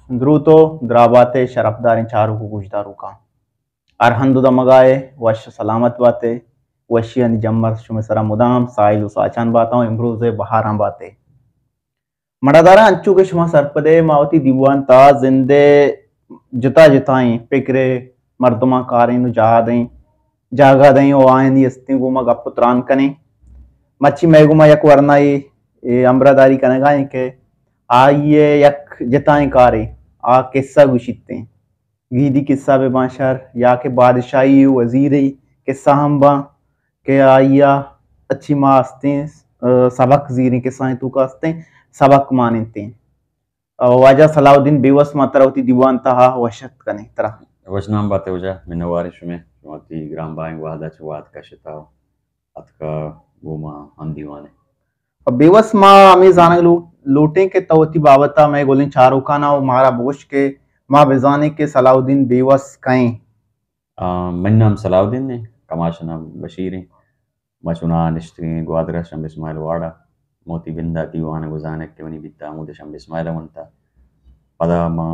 دروت و درابات شرفداریں چاروک و گوشداروکاں۔ ہر ہند و دمگائے وش سلامت باتے، وشیانی جمر شمے سرا مدام ساہیل و ساچان باتاں و امروز بہاراں باتے۔ مڑاداراں، انچو کہ شما سرپدے، ما وتی دیوان تا زندے جتا جتائیں پکرے مردماں کاریں و جاہ دیں، جاگہ دیں و آیانی استیں گوما گپ و تران کنیں۔ مرچی مئے گوما یک ورنائے ہمراہداری کنگائیں کہ آئی یک جتائیں کارے، آ قصہ گوشیتیں۔ گیدی قصہ بہ باں شر یا کہ بادشاہی و وزیری قصہ ہم باں کہ آئی ء اچی ما استیں، آ، سبق زیریں قصہ توکا استیں، سبق ماننتیں۔ آ، واجہ صلاح الدین بیوس، ما ترا وتی دیوان تہا وش اتک کنیں ترا۔ وش نام باتے واجہ، منواریں شمے، شما وتی گران بائیں وہدا چہ وہد کشتا اتکا گوما ہم دیوانے۔ و بیوس، ما ہمے زانگ لو-، لوٹیں کہ تو وتی بابت ء مئے گلیں چاروکانا و مارا بگوش کہ ما بزانیں کہ صلاح الدین بیوس کئیں؟ آ، منی نام صلاح الدین ایں، کماش نام بشیر ایں۔ ما چوناہا نشتگیں گوادر ء شمبے اسماعیل وارڈ ء۔ ما وتی بندا دیوان ء گوزانک کہ منی بیتا ہمود شمبے اسماعیل ء ونتا۔ پدا ما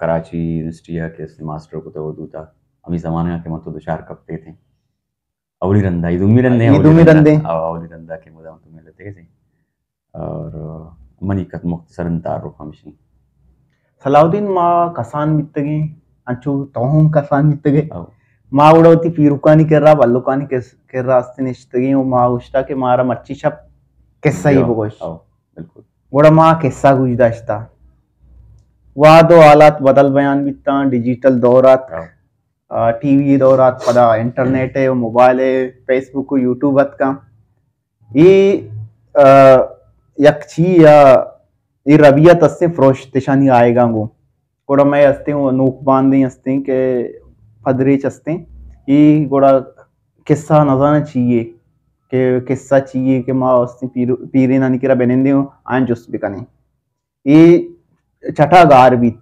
کراچی یونیورسٹی ء کہ است ماسٹر کتگ اردو تا، ہمے زمانگ ء کہ من تو دچار کپتیتیں۔ اولی رندا، اے دومی رندے، اے اولی دومی رندا، رندے۔ او-، اولی رندا کہ مدام تو ملتے تھے۔ اور منی کت مختصراً تعارف ہمشی۔ صلاح الدین، ما کسان بیتگیں، انچو تو ہم کسان بیتگے۔ او۔ ما گڑا وتی پیرکانی کرا، بلکانی کس-، کرا است نشتگیں و ما گوشتا کہ مارا مرچی شپ قصہ ہی بیا۔ بگوش۔ او، بالکل۔ گڑا ما قصہ گوش داشتا۔ وہد و حالات بدل بیان بیتاں، ڈیجیٹل دور آتک۔ او۔ آ، ٹی وی دور آتک، پدا انٹرنیٹ ء و موبائل ء، فیس بک و یوٹیوب اتکاں۔ اے، آ، یک چی یا اے ربیت استیں، فروشت اشانی آئیگاں گوں۔ گڑا مئے استیں و نوک باندیں استیں کہ پدریچ استیں۔ اے گڑا قصہ نزاناں چی یے کہ قصہ چی یے کہ ما استیں پیر-، پیرینانی کرا بنندیں و آیاں جست بکنیں۔ اے چٹا گار بیت۔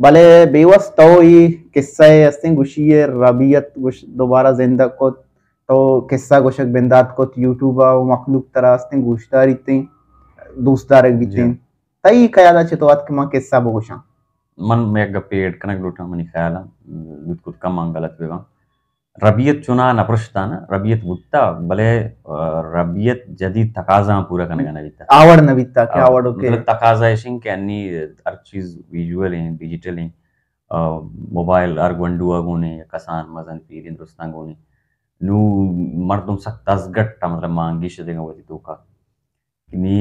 بلے بیوس تو اے قصہ ء استیں گوشی ء ربیت گوش-، دوبارہ زندگ کت، تو قصہ گوشگ بندات کت، یوٹیوب ء و مخلوق ترا استیں گوشداریتیں، دوست دارگ بیتیں۔ جی۔ تئی خیال ء چطور ات کہ من قصہ بگوشاں؟ من یک گپے ایڈ کنگ لوٹاں، منی خیال ء لوٹ کت کم من غلط بہ باں۔ ربیت چوناہا نہ پرشتہ نہ، ربیت بوتہ، بلے، آ، ربیت جدید تقاضااں پورا کنگا نہ بیتہ۔ آوڑ نہ بیتہ کہ آ، آوڑ کہ مطلب تقاضا ایش انت کہ انی ہر چیز ویژول ہیں، ڈیجیٹل ہیں، آ، موبائل ہر گونڈو ء گون ہیں، کسان مزن پیریں درستاں گون ہیں۔ نو مردم سک دزگٹ ء، مطلب ما انگیش دگاں وتی توکا۔ نی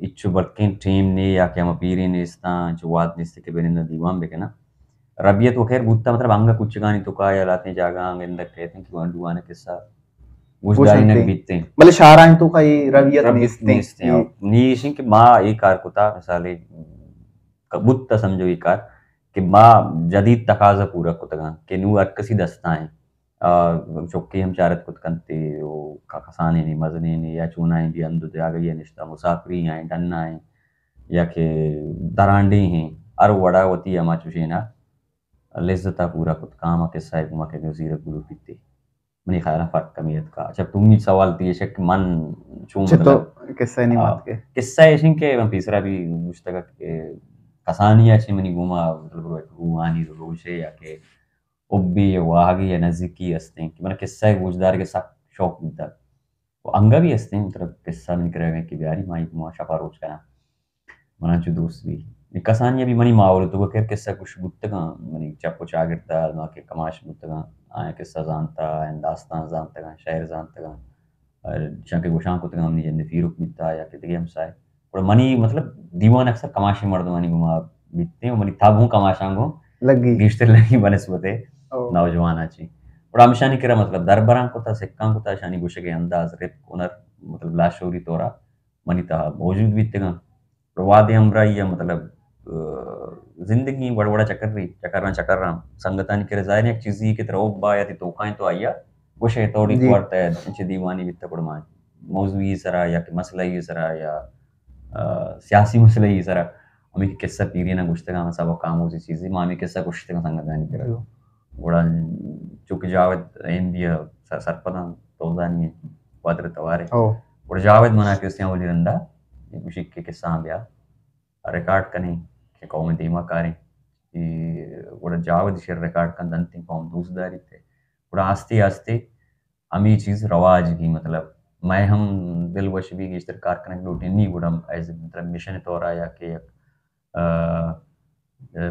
ہچو بلکیں ٹیم نے یا کہ ہما پیریں نیستاں، انچو وہد نیست کہ بننداں دیوان بکناں۔ ربیت و خیر بوتا، مطلب انگا کچگانی توکا یا لاتیں جاگہاں گندگ کیتیں کہ گونڈوان قصہ گوشدارینگ بیتیں۔ بلے شہرانی توکا اے ربیت ربیت نیستیں۔ نیستیں۔ نی ایشیں کہ ما اے کار کتا، مثالے بوتا سمجھو اے کار کہ ما جدید تقاضا پورا کتگاں کہ نو ہر کسی دستائیں۔ آ، چکے ہم چارت کت کنت و ک-، کسانینے، مزنینے یا چونائیں بی ہند و جاگہی ء نشتہ مسافری آئیں، ڈنا آئیں یا کہ درانڈے ہیں، ہر وڑا وتی ہما چوشینا لذتا پورا کت کاما قصہ ء گوما کہ زیرک گلو پیتے۔ منی خیالا فرق کمی اتکا۔ اچھا، تمی سوال تی شک من چون چتو مطلب، قصہ نہیں آ، مات کے؟ قصہ ایشن کہ من پیسرا بھی گوشتگا کہ کسانی اچھے منی گوما مطلب روح-، روحانی روشے یا کہ حبے یا واہگے یا نزیکی استیں کہ من قصہ ء گوشدارگ ء سک شوق بوتگ۔ و انگہ بھی استیں، مطلب، قصہ منی کرا کہ بیاری ما ایک ما شپا روچ کناں۔ منا چو دوست بھی۔ نی کسانی بھی منی ماحول تو کہ قصہ کچھ بوتگاں، منی چپ و چاگرد ما کہ کماش بوتگاں، آیا قصہ زانتا، آیا داستان زانتگاں، شعر زانتگاں۔ اور چونکہ گوشان کتگاں منی جند پیرک بیتا یا کہ دگہ ہمسائے۔ گڑا منی مطلب دیوان اکثر کماشیں مردمانی گوما بیتیں و منی تب ہوں کماشاں گوں لگی۔ گیشتر لگی بنسبت او۔ نوجواناں چی۔ گڑا ہمشانی کرا مطلب دربراں کتا، سکاں کتا، اشانی گوشگ ء انداز، رپک، ہنر، مطلب لاشعوری طورا منی تہا موجود بیتگاں۔ گڑا وہدے ہمراہی ء مطلب، آ، زندگی وڑ وڑا چکری، چکراں چکراں سنگتانی کرا ظاہر یک چیزی کہ ترا حب آ یا تی توکائیں تو آئی ء گوشے توڑی جی۔ کوارتا انچے دیوانی بیتا گڑا ما موضوعی سرا یا کہ مسئلہی سرا یا، آ، سیاسی مسئلہی سرا ہمیں کہ قصہ پیریناں گوشتگاں، سبق آموزی چیزی، ما ہمیں قصہ گوشتگاں سنگتانی کرا۔ جی۔ گڑا چونکہ جاوید ایم بی ء سر-، سرپداں تو زانی گوادر توارے۔ او۔ گڑا جاوید منا کہ استیں اولی رندا گوشی کہ قصہ بیا ریکارڈ کنیں کہ قوم دیما کاریں۔ گڑا جاوید شعر ریکارڈ کن دنتیں، قوم دوست داریت۔ گڑا آستے آستے ہمے چیز رواج گی، مطلب، مئے ہم دل وش بی، گیشتر کار کنگ لوٹیں نی، گڑا ایز، مطلب، مشن طورا یا کہ یک، آ،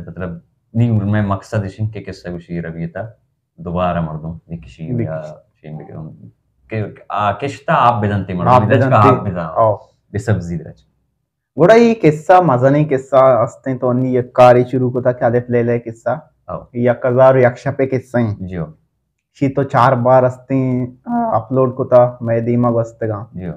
مطلب، نی مئے مقصد اش انت کہ قصہ گوشی ربیتا دوبارہ مردم نکشی یا شیم بگرن کہ آ کشتا آپ بدنتے مردم، آپ بدنتے۔ آپ بدن۔ او۔ بے سبزی درچ۔ گڑا اے قصہ، مزنیں قصہ استیں، تو انی یک کارے شروع کتا کہ الف لیلہ قصہ۔ او۔ یک ہزار و یک شپے قصہ ہیں۔ جیو۔ شی تو چار بار استیں، آ، اپلوڈ کتا، مئے دیما گوستگاں۔ جیو۔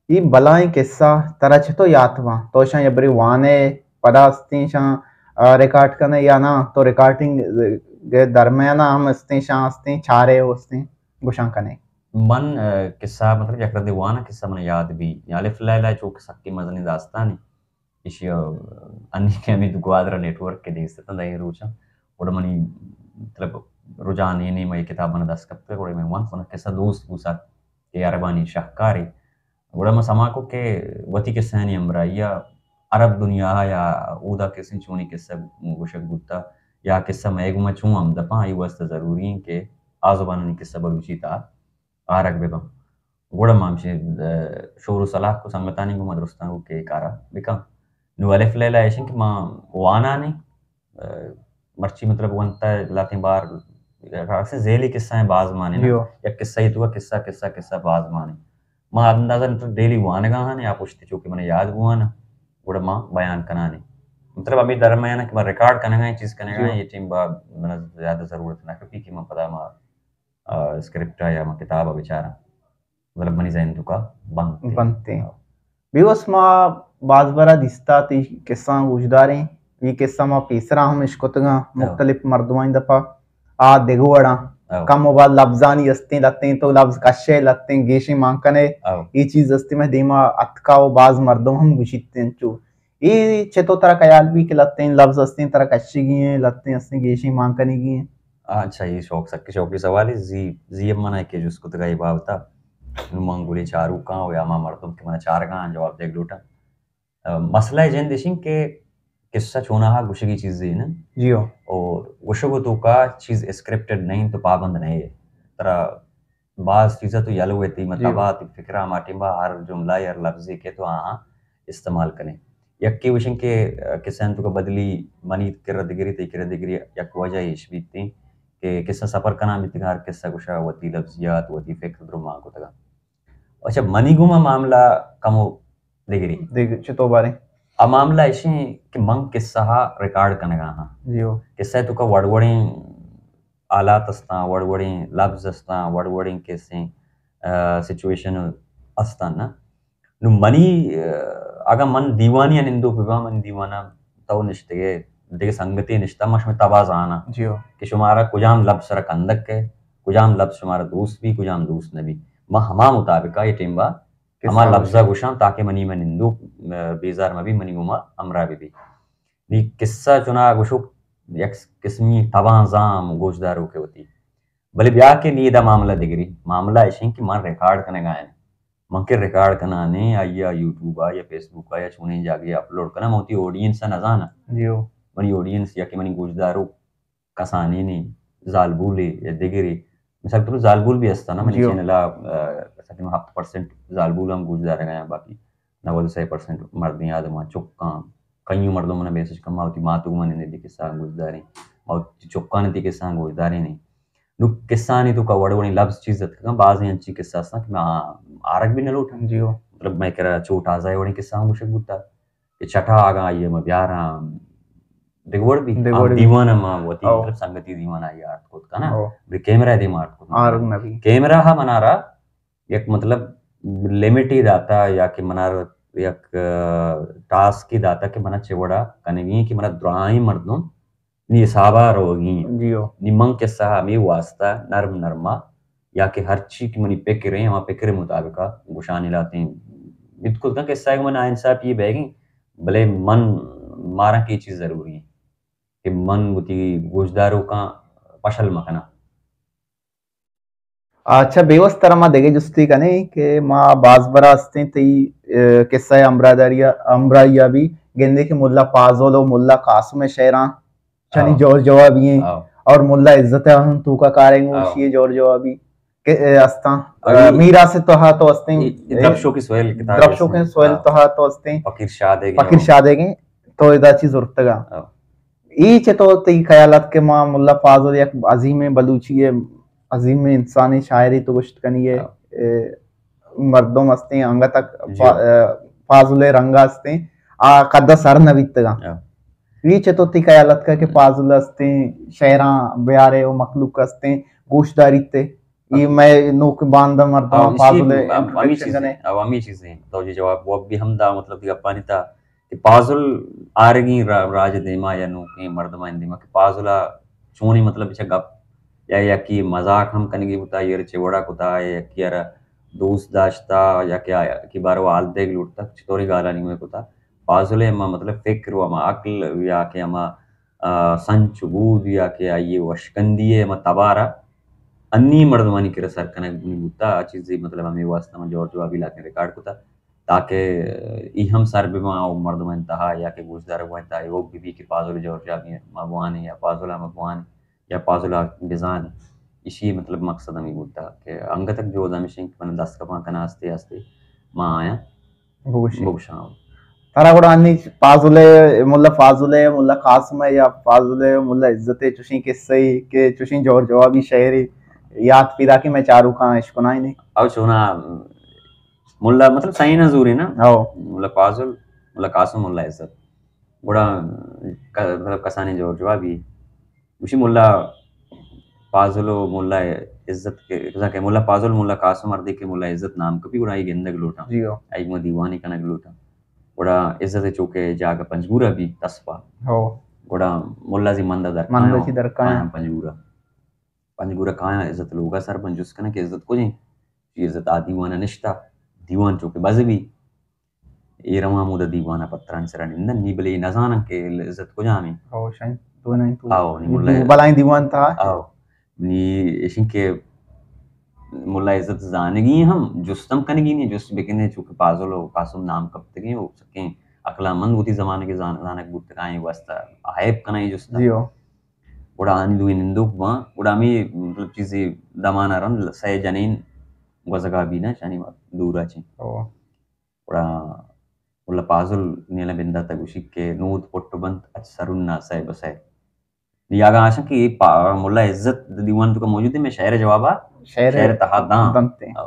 اے بلائیں قصہ ترا چتو یات باں؟ تو شاں یبرے وانے، پدا استیں شاں، آ، ریکارڈ کنے یا نا؟ تو ریکارڈنگ، آ، درمیانا ہم استیں شاں استیں، چارے و استیں، گوشاں کنے۔ من، آ، قصہ، مطلب، یک ردے واناں قصہ من یاد بی۔ الف لیلہ چو کہ سکیں مزنیں داستانے۔ ایشی ء انی کہ ہمے گوادر ء نیٹ ورک کہ دیست اتاں دہیں روچاں، گڑا منی، مطلب، رجحان اے نیم ء اے کتاباں دست کپتگ، گڑا من ونت، من قصہ دوست بوسا کہ عربانی شاہکارے۔ گڑا من سما کو کہ وتی قصہانی ہمراہی ء عرب دنیا ء یا اودا کسیں چونیں قصہ گوشگ بوتا یا قصہ مئے گوما چون ہمدپاں، آئی واسطہ ضروری انت کہ آ زبانانی قصہ بلوچی تہا آرگ بہ بنت۔ گڑا ما ہمشی، آ، شور و سلاہ کو سنگتانی گوما درستاں گو کہ اے کارا بکن۔ نو الف لیلہ ایش انت کہ ما وانانے، آ، مرچی مطلب ونتا لاتیں بار، اکثر ذیلی قصہ ہیں باز مانے نا۔ جیو۔ یک قصہ ہی تو قصہ، قصہ، قصہ باز مانے۔ ما اندازہ مطلب ڈیلی وانگا ہاں یا پشت چو کہ من یاد بوانا، گڑا ما بیان کنانے۔ مطلب ہمیں درمیان کہ ما ریکارڈ کنگا ہیں، چیز کنگا ہیں، جیو۔ یہ ٹیم با من زیادہ ضرورت نہ کپی کہ ما پدا ما آ، اسکرپٹ ء یا ما کتاب ء بچاراں، مطلب منی ذہن توکا بنت۔ بنت۔ ہاں۔ بیوس ما باز برا دیستا تئی قصہ گوشداریں، یہ قصہ ما پیسرا ہم اشکتگاں، ہاں۔ مختلف مردمانی دپا آ دگہ وڑاں، ہاں۔ کم و باز لبزانی استیں، لتیں تو لبز کشے، لتیں گیشیں مان کنے، ہاں۔ یہ چیز استیں میں دیما اتکا و باز مردم ہم گوشیت انچو۔ اے چتو ترا خیال بی کہ لتیں لبز استیں ترا کشگی ہیں، لتیں استیں گیشیں مان کنگی ہیں؟ اچھا، یہ شوق سک شوقی سوال ہے۔ زی، زی ام منا کہ جست کتگا یہ بابتا، نو من گولی چاروکاں و یا ما مردم کہ منا چارگاں جواب دیگ لوٹاں۔ آ، مسئلہ جند اشیں کہ قصہ چوناہا گوشگی چیزے نا۔ جیو۔ اور گوشگو توکا چیز اسکرپٹڈ نہیں تو پابند نہیں ہے۔ ترا باز چیزا تو یلو ہے، تئی مطلب، جی۔ تئی فکر ہما ٹیم با ہر جملہ یا ہر لفظے کہ تو آہاں استعمال کنے۔ یکے وشن کہ، آ، قصہ انت کا بدلی منی کرا دگری، تئی کرا دگری، یک وجہ ایش بیتیں کہ قصہ سفر کنا بیتیں، ہر قصہ گوشا وتی لفظیات، وتی فکر درو مان کتگا۔ اچھا، منی گوما معاملہ کمو دگری۔ دگ-، چطور باریں؟ آ معاملہ ایشیں کہ من قصہ ہا ریکارڈ کنگا ہاں۔ جیو۔ قصہ تو کا وڑ وڑیں حالات استاں، وڑ وڑیں لفظ استاں، وڑ وڑیں کیسیں، آ، سچویشن استاں نا۔ نو منی، آ، اگاں من دیوانی ء نندوک بباں، من دیوان ء تو نشتگے، دگہ سنگتے نشتہ، ما شمئے تبا زاناں، جیو۔ کہ شمارا کجام لفظ سرا کندگ کئے، کجام لفظ شمارا دوست بی، کجام دوست نہ بی۔ ما ہما مطابق ء اے ٹیم با ہما قصہ لفظ ء گوشاں۔ گوشاں تاکہ منی من نندوک، آ، بیزار مہ بی، منی گوما ہمراہ بہ بی۔ نی قصہ چنا گوشوک یک قسمی تباں زام گوشداروکے وتی۔ بلے بیا کہ نی ادا معاملہ دگری، معاملہ ایشیں کہ من ریکارڈ کنگا ہیں۔ من کہ ریکارڈ کنانے، آئی ء یوٹیوب ء یا فیس بک ء یا چونیں جاگہے اپلوڈ کناں، من وتی آڈینس ء نزاناں۔ جیو۔ منی آڈینس یا کہ منی گوشداروک کسانینے، زالبولے یا دگرے۔ مثال طور زالبول بھی استاں نا، منی جیو۔ چینل ء، آ، سکیں ہپت پرسنٹ زالبول ہم گوشدارگ ء، باقی نود سئے پرسنٹ مردیں آدماں، چکاں، کئیوں مردم منا میسج کن، ما وتی ماتو من نندی قصہ گوشداریں، ما وتی چکاں نندی قصہ گوشداریں۔ نو قصہانی توکا وڑ وڑیں لفظ چیز اتکگاں، بازیں انچیں قصہ ہستاں کہ ما آرگ بھی نہ لوٹاں۔ جیو۔ مطلب مئے کرا چو تازہ وڑیں قصہ ہم گوشگ بوتا کہ چٹا اگاں آئی ما بیاراں دگہ وڑ بھی، دگہ وڑ بھی۔ دیوان ما وتی او۔ مطلب سنگتی دیوان آئی آرت کت کنا۔ او۔ بلے کیمرہ دیم آرت کت آرگ نہ بھی۔ کیمرہ ہا منارا یک مطلب لمٹی داتا یا کہ منارا یک، آ، ٹاسکی داتا کہ منا چہ وڑا کنگی کہ منا درائیں مردم نی حسابا روگی ہیں۔ جیو۔ نی من قصہ ہمیں واسطہ نرم نرما یا کہ ہر چی کہ منی پکر ہیں، ہما پکر مطابقا گوشانی لاتیں۔ بلکل کن قصہ کہ من ناانصافی بیگیں، بلے من مارا کی چیز ضروری ہیں کہ من وتی گوشداروکاں پشل مکناں۔ اچھا، بیوس ترا ما دگہ جستی کنیں کہ ما باز برا ہستیں تئی، اے، قصہ ہمراہداری، ہمراہی ء بھی گندے کہ ملا پازل و ملا قاسم ء شعراں چنی ہاں۔ جور جوابی ہیں۔ ہاں۔ اور ملا عزت ہم توکا کاریں گو ہاں۔ شی جور جوابی کہ، اے، استاں۔ اور یہ میراث تہا تو استیں، یہ، یہ اے، درپشوکیں سویل کتاب درپشوکیں استیں۔ سویل ہاں۔ تہا تو استیں۔ فقیر شادے گے فقیر ہو۔ شادے گے تو ادا چی زرتگا۔ ہاں۔ ای چہ تو تئی خیالات کہ ما ملا فاضل یک عظیم بلوچی ہے، عظیم انسانی شاعری تو گوشت کنی ہے، ہاں۔ اے، مردم استیں، انگت جی۔ فا-، اے، فاضل رنگا استیں، آ قد سر نہ بیتگا۔ ہاں۔ ای چہ تو تئی خیالات کہ فاضل استیں، شعراں بیارے و مخلوق استیں، گوشداری تے۔ یہ میں نوک باندہ مردم ہاں، اسی فاضل ہم-، ہمی انٹروڈکشن چیزیں، کنے۔ ہاں، ہمی چیزیں۔ تو جی جواب وہ بھی ہم دا، مطلب، دی گپانی تا کہ پازل آرگی را-، راج دیما یا نوکیں مردمانی دیما کہ پازلا چونی، مطلب، چہ گپ یا یکی مذاق ہم کنگی بوتا، یہ چہ وڑا کتا، یا یکی ارا دوست داشتا، یا کہ آ-، یکی بارو حال دیگ لوٹتا، چطوری گالانی میں کتا۔ پازل ہما، مطلب، فکر و ہما عقل یا کہ ہما، آ، سنچ و بود یا کہ آئی وشکندی ہما تبارا انی مردمانی کرا سر کنگ بوتا، آ چیزی، مطلب، ہمیں واسطہ من جواب جوابی لاکیں ریکارڈ کتا۔ تاکہ ای ہم سر بباں و مردمانی تہا یا کہ گوشدارگانی تہا ایوک ببی کہ پازل جور جوابی ما بوانیں یا پازل ہم بوانیں یا پازل بزانیں۔ اشی مطلب مقصد ہمیں بوتا کہ انگت تک جو ہمیش انت کہ من دست کپاں کنا آستے آستے ما آیاں بگوشیں۔ بگوشاں۔ ترا گڑا انی پازل، ملا فاضل، ملا قاسم یا پازل، ملا عزت چوشیں قصہ کہ چوشیں جور جوابی شعری یاد پیدا کہ میں چاروکاں اشکنائیں۔ او چونا ملا، مطلب، سائیں نہ زورے نا۔ او۔ ملا فاضل، ملا قاسم، ملا عزت۔ گڑا ک-، مطلب، کسانی جواب جوابی۔ گوشی ملا فاضل و ملا عزت کے، بزاں کہ ملا فاضل، ملا قاسم ہردے کہ ملا عزت نام کپی، گڑا آئی گندگ لوٹاں۔ جی ہو۔ آئی گوں دیوانی کنگ لوٹاں۔ گڑا عزت چوکے جاگہ پنجگورا بی تصفا۔ ہو۔ گڑا ملا زی مندہ درکایاں۔ مندہ چی درکایاں۔ کایاں پنجگورا۔ پنجگورا کایاں عزت لوگا سر بن جست کناں کہ عزت کجیں؟ جی عزت آ دیوانا نشتا۔ دیوان چوکے بز بی۔ اے رواں ہمودا دیوان ء پترانی سرا نندن، نی بلے اے نزاناں کہ عزت کجام انت۔ او شاید تو نہ انت۔ آو، نی ملا بلائیں دیوان تھا۔ آو، نی ایشن کہ ملا عزت زانگی ہم، جست ہم کنگی نہیں، جست بکنے، چونکہ پازل و قاسم نام کپتگیں و سکیں عقلمند وتی زمانگ زان-، زانگ بوتگائیں واسطہ ہائپ کنائیں جست۔ جی ہو۔ گڑا آنی دوئیں نندوک باں، گڑا ہمیں مطلب چیزی دمانا رند سئے جنین گوزگا بی نا، شانی دورا چیں۔ او۔ گڑا ملا پازل نیلہ بندات ء گوشی کہ نود پٹ بنت اچ سرنا سئے بسئے۔ نی اگاں آشاں کہ اے پا-، ملا عزت دیوان تو کا موجود ہے، میں شعر جوابا شعر شعر تہا داں۔ دنتے۔ آ۔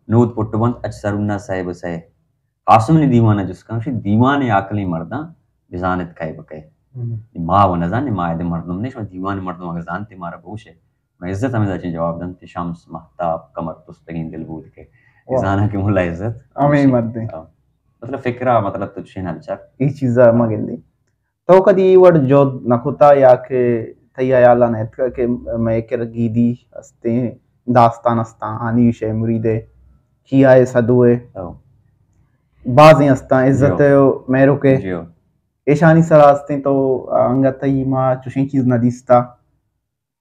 نود پٹ بنت اچ سرنا سئے بسئے۔ قاسم نے دیوان جس کن، شی دیوان عاقلیں مرداں بزانت کئے بکئے۔ ہم۔ ما و نزان، ما اد مردم نے، شما دیوان مردم اگر زانتے مارا بوشے۔ من عزت ہمیں داچیں جواب دنت کہ شمس، مہتاب، قمر، تستگیں دل بود کہ واہ۔ زاناں کہ ملا عزت ہمیں مردیں۔ ہاں۔ مطلب فکرا، مطلب تو چین ہلچر۔ اے چیزا ما گندی۔ تو کدی اے وڑ جہد نہ کتا یا کہ تئی حیالا نہ اتکا کہ مئے کر گیدی استیں، داستان استاں، ہانی شے مرید ہے، کیا ہے سدو ہے۔ ہاں۔ بازیں استاں، عزت جیو۔ ہے و مہرو کے۔ جیو۔ ایشانی سرا استیں تو انگت تئی ما چوشیں چیز نہ دیستا۔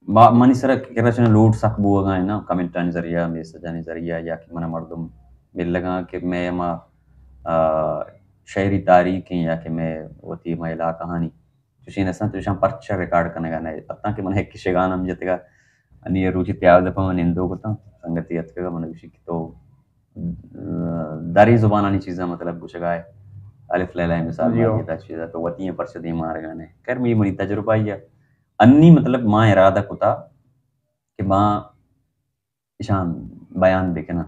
ما-، منی سرا کرا چنیں لوڈ سک بوگا ہیں نا، کمنٹانی ذریعہ، میسجانی ذریعہ، یا کہ منا مردم ملگا کہ میں ہما، آ، شعری تاریخ ہیں یا کہ میں وتی ہما علاقہ ہانی چوشیں نساں، چوشاں پرچہ ریکارڈ کنگا نہ اتاں کہ من ایک شگان ہم جتگا، انی روچی تیاب دپا من نندو کتاں، سنگتی اتکگا من گوشی کہ تو، آ، دری زبانانی چیزاں مطلب گوشگا ہے، الف لیلہ مثال جیو۔ ماہیتا چیزا تو وتی ہیں پرچہ دیم آرگا نے۔ خیر، می منی تجربہ ہی ہے۔ انی مطلب ما ارادہ کتا کہ ما اشان بیان بکناں۔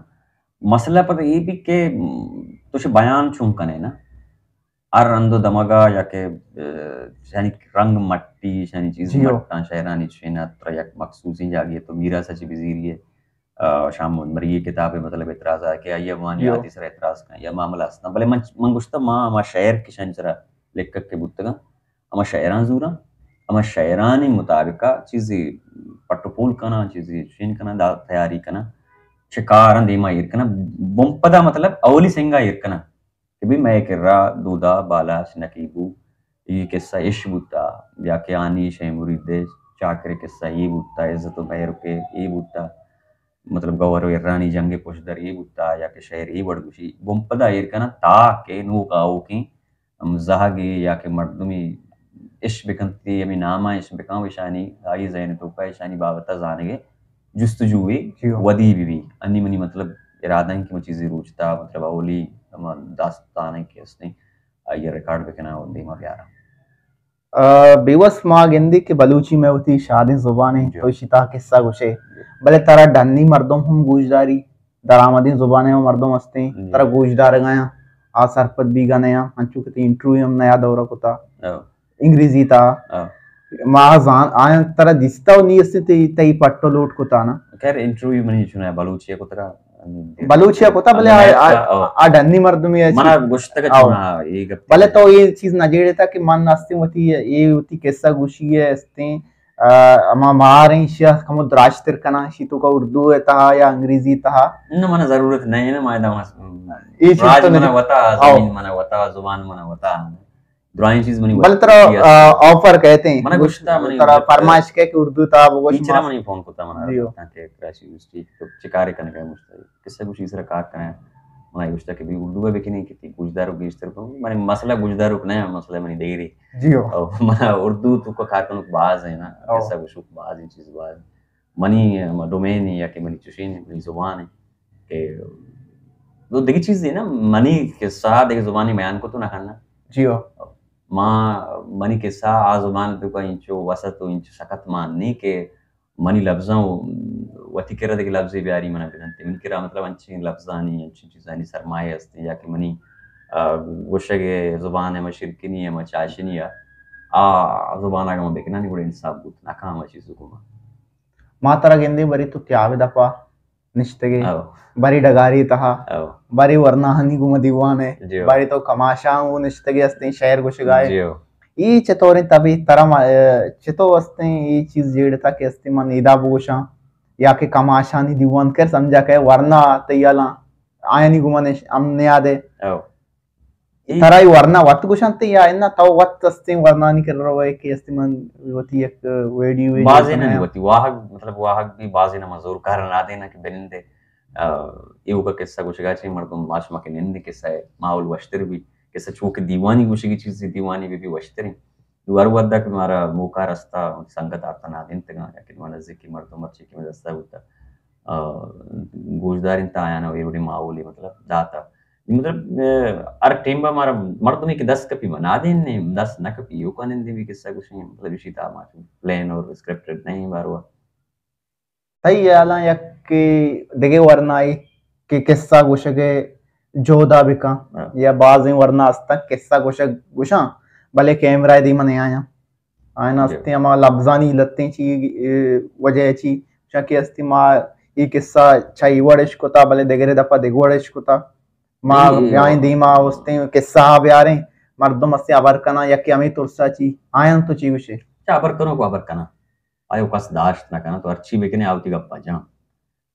مسئلہ پتہ اے بھی کہ تو چہ بیان چون کنے نا، ہر رند و دمگا یا کہ، آ، یعنی رنگ مٹی، یعنی چیز جی ہو۔ مٹاں شعرانی چوشیں نا، ترا یک مخصوصیں جاگے تو میراث چی بزیری ہے۔ آ، شاہ محمد مری کتاب مطلب اعتراض ہے کہ آئی وانی جی ہو۔ آتی سر اعتراض کن یا معاملہ ہستاں۔ بلے من، من گوشتا ما، ما شعر کشان سرا لکھک کے بوتگاں۔ ہما شعراں زوراں، ہما شعرانی مطابقا چیزے پٹ و پول کناں، چیزے چین کناں، دا تیاری کناں، چہ کاراں دیما ایر کناں، بمپدا مطلب اولی سنگا ایر کناں کہ بھئی مئے کرا دودا بالاچ نقیبو ای قصہ اش بوتا، یا کہ آنی شے مرید چاکر قصہ ای بوتا، عزت و مہر کے ای بوتا، مطلب گور و ایرانی جنگ پشدر ای بوتا، یا کہ شعر ای وڑ گوشی، بمپدا ایر کناں تاکہ نوک آوکیں ہم زہگے یا کہ مردمی اش بکنت، ہمے نام ءَ اش بکن، و اشانی، آئی ذہن ءِ توکا اشانی بابت ءَ زانگ ءِ جستجوے جی ہو۔ ودی بہ بی۔ انی منی مطلب ارادہ ایں کہ من چیزے روچ تا، مطلب اولی ہما داستان ایں کہ استیں، آئی ءَ ریکارڈ بکناں و دیما بیاراں۔ آ، بیوس ما گندی کہ بلوچی مئے وتی شادیں زبان ایں، جی۔ تو اشی تہا قصہ گوشے۔ جی۔ بلے ترا ڈنی مردم ہم گوشداری، درآمدیں زبان ءِ ہم مردم استیں، جی۔ ترا گوشدارگا آں، آ سرپد بیگا نیاں، انچو کہ تئی انٹرویو ہم نیا دورہ کتا۔ او۔ انگریزی تہا۔ او۔ ما زان، آیاں ترا دیستا و نی استیں تئی، تئی پٹ و لوٹ کتا نا۔ خیر، انٹرویو منی چنا بلوچی ءَ کتگا۔ بلوچی ءَ کتا، بلے آ، آ، او۔ آ ڈنی مردمے ءَ منا چی-، گوشتگ او۔ چنا، اے گپ بلے تو اے چیز نہ جیڑتا کہ من استیں وتی، اے وتی قصہ گوشی ءَ استیں، آ، ہما ماریں شیخ کمو دراجتر کناں، شی توکا اردو ءِ تہا یا انگریزی تہا۔ نہ، منا ضرورت نہیں نا، ما دم اے چیز راج تو منا نہیں۔ وتا، او۔ زمین منا وتا، زبان منا وتا۔ درائیں چیز منی بل وتی ترا، است۔ آ، آفر کہتے ہیں۔ منا گوشتا منی ترا وتی فرمائش کہ، کہ اردو تا بگوش ٹیچر ما۔ منی فون کتا منا جی ہو۔ کہ کراچی یونیورسٹی تو چکارے کنگا مشتا۔ قصہ گوشی سرا کار کناں۔ منا گوشتا کہ بی اردو بکنی کہ تی گوشدارو گیشتر کو۔ منی مسئلہ گوشدارو نہ، مسئلہ منی دیری۔ جی ہو۔ او، منا اردو توکا کار کنوک باز ہے نا۔ او۔ قصہ گوشوک باز ہیں، چیز باز ہیں۔ منی، ہما ڈومین یا کہ منی چشین منی زبان ہے کہ دو دگہ چیزے نا، منی قصہ دگہ زبانی بیان کو تو نہ کرنا۔ جی ہو۔ ما، منی قصہ آ زبان تو کا انچو وسط و انچو سخت مان نہیں کہ منی لفظاں و-، وتی کرا دگہ لفظے بیاری منا بدنتے۔ منی کرا مطلب انچیں لفظانی، انچیں چیزانی سرمایہ ہستے یا کہ منی، آ، گوشگ زبان ہے، ما شرکنی ہے، ما چاشنی ہے، آ زبان اگاں ما بکنانی گڑا انصاف بوت نہ کام چیز کو ما۔ ما ترا گندیں بری تو تیاب دپا نشتگے، او۔ بری ڈگاری تہا، او۔ بری ورناہانی گوما دیوان ہے، جی ہو۔ بری تو کماشاں وہ نشتگے استیں شعر گوشگائے۔ جی ہو۔ ای چطوریں تبی ترا ما-، اے، چطو استیں ای چیز جیڑتا کہ استیں من ایدا بگوشاں یا کہ کماشانی دیوان کر سمجھا کہ ورنا تیالاں آیانی گوما نش-، ہم نیادے۔ او۔ اے ترا اے ورنا وت گوشنت یا انا تو وت استیں ورنانی کر روئے کہ استیں من وتی یک ویڈیو ویڈیو بازے نہ کناں؟ وتی واہگ، مطلب واہگ بھی بازے نہ مزور کار نہ دینا کہ بنندے۔ آ، ایوکا قصہ گوشگا چی مردم ماش مکہ نندے قصہ ہے، ماحول وشتر بھی، قصہ چونکہ دیوانی گوشگی چیز دیوانی بھی، بھی وشتر ہیں۔ تو ہر ودا کہ مارا موقع رستا، سنگت آرتا نادینتگاں، یا کہ من نزدیکی مردم مرچی کہ من دستا بوتا۔ آ، گوشداریں تا آیانا اے وڑیں ماحولے مطلب داتا۔ مطلب، آ، ہر ٹیم با مارا مردمے کہ دست کپی ما نادین نے، دست نہ کپی، یو کا نندے بھی قصہ گوشیں، مطلب، اسی تا ما پلان اور اسکرپٹڈ نہیں باروا۔ تئی خیالاں یک دگہ ورنائی کہ قصہ گوشگ ءِ جہدا بکن، ہاں۔ یا بازیں ورنا استن قصہ گوشگ گوشاں، بلے کیمرہ ءِ دیما نیایاں۔ آیان جی۔ استیں ہما لبزانی لتیں چی، اے، وجہ چی، چونکہ استیں ما اے قصہ چہ اے وڑ اش کتا، بلے دگرے دپا دگہ وڑ اش کتا۔ ما جی۔ بیائیں دیما استیں قصہ بیاریں، مردم استیں ہبر کناں، یکے ہمے ترسا چی، آیان تو چی گوشے؟ چہ ہبر کنوک ہبر کناں۔ آیو کس داشت نہ کناں، تو ہرچی بکنے آ وتی گپا جاں۔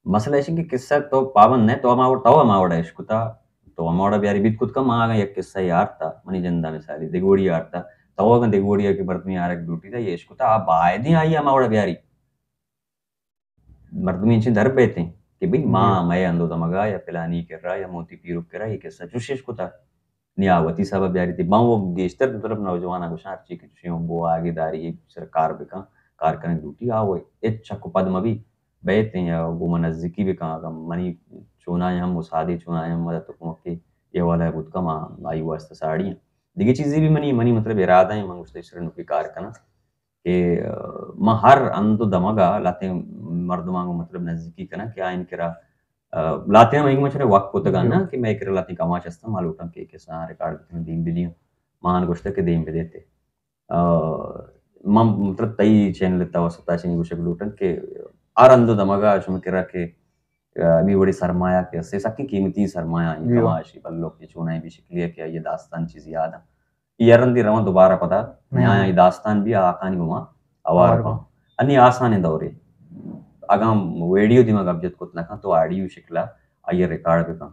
مسئلہ ایش کہ قصہ تو پابند نہ، تو ہما وڑ، تو ہما وڑا اش کتا، تو ہما وڑا بیاری بیت کت کن، ما اگاں یک قصہ یے آرتا، منی جندا مثالی، دگہ وڑی آرتا، تو اگاں دگہ وڑی کہ مردمی آرگ لوٹی تا، یہ اش کتا، آ بایدیں آئی ہما وڑا بیاری۔ مردمی انچیں در بیتیں کہ بھئی ما جی۔ مئے ہندو دمگا یا پلانی کرا یا موتی پیرک کرا یہ قصہ چوش اش کتا۔ نی آ وتی سبب بیاری تی۔ باں وہ گیشتر مطلب نوجواناں گوشاں ہرچی کہ چوشیں وہ بو آگے داری سر کار بکن، کار کنگ لوٹی، آ وہ ہچ چک و پد مبی، بیتیں یا گوما نزدیکی بکن، اگاں منی چونائیں ہم مساعدے چونائیں ہم مدد و کمکے یہ والا بوت کن، ما آئی واسطہ ساڑی ہیں۔ دگہ چیزے بھی منی، منی مطلب ارادہ ہیں، من گوشتے سر نوکی کار کناں کہ، آ، ما ہر ہند و دمگا لہتیں مردماں گوں مطلب نزدیکی کناں کہ آئین کرا، آ، لہتیں ہم ایک مچنے وقت کتگا جی۔ نا کہ مئے کرا لہتیں کماش ہستاں، ما لوٹاں کہ کساں ریکارڈ بکناں، دیم بدیاں، ما آن گوشتہ کہ دیم بدیتے۔ آ، من مطلب تئی چینل توسط ء چنین گوشگ لوٹاں کہ ہر ہند و دمگ ء شمئے کرا کہ، آ، ہمے وڑیں سرمایہ کہ است، سکیں قیمتی سرمایہ ایں، جی۔ کماشے بلوک کہ چونائیں بھی شکلی ء کہ آئی ء داستان چیز یاد انت۔ اے ہر رندے رواں دوبارہ پدا ہاں۔ نیاں اے داستان بھی آکانی گوما ہوار ہوار باں۔ باں۔ انی آسانیں دورے۔ اگاں ویڈیو دیما گپ جت کت نہ کن تو آڈیو شکلا آئی ء ریکارڈ بکن۔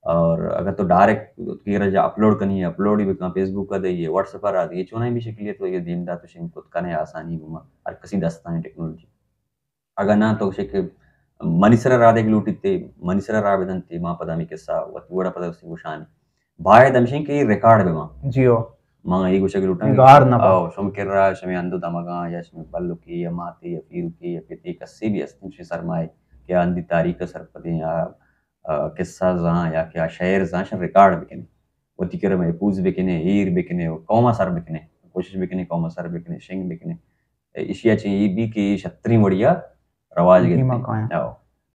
اور اگر تو ڈائریکٹ تیرا جا اپلوڈ کنی، اپلوڈ ہی بکن، فیس بک ء دئیے، واٹس ایپ ء را دئیے، چونائیں بھی شکلی ء تو یہ دیم دات و شنگ کت کنے آسانی گوما، ہر کسی دستانی ٹیکنالوجی۔ اگاں نہ تو شک منی سرا را دیگ لوٹیت تے، منی سرا را بدنت تے، ما پدا ہمے قصہ وتی وڑا پدا استی گوشانی۔ باید ہمشیں کہ ریکارڈ بہ باں۔ جی ہو۔ من اے گوشگ لوٹاں کہ گار نہ با۔ او، شم کرا، شمے ہند و دمگاں یا شمے بلکے یا ماتے یا پیرکے یا پتے کسے بھی ہستیں، شمے سرمائے کہ ہندی تاریخ ء سرپدیں یا، آ، قصہ زاں یا کہ آ شعر زاں، شن ریکارڈ بکنے، وتی کرا محفوظ بکنے، ایر بکنے، قوم ء سر بکنے، کوشش بکنے قوم ء سر بکنے، شنگ بکنے۔ اے، ایشی ء چہ اے بھی کہ اے شتریں وڑیا رواج گندے۔ دیما کایاں۔ او۔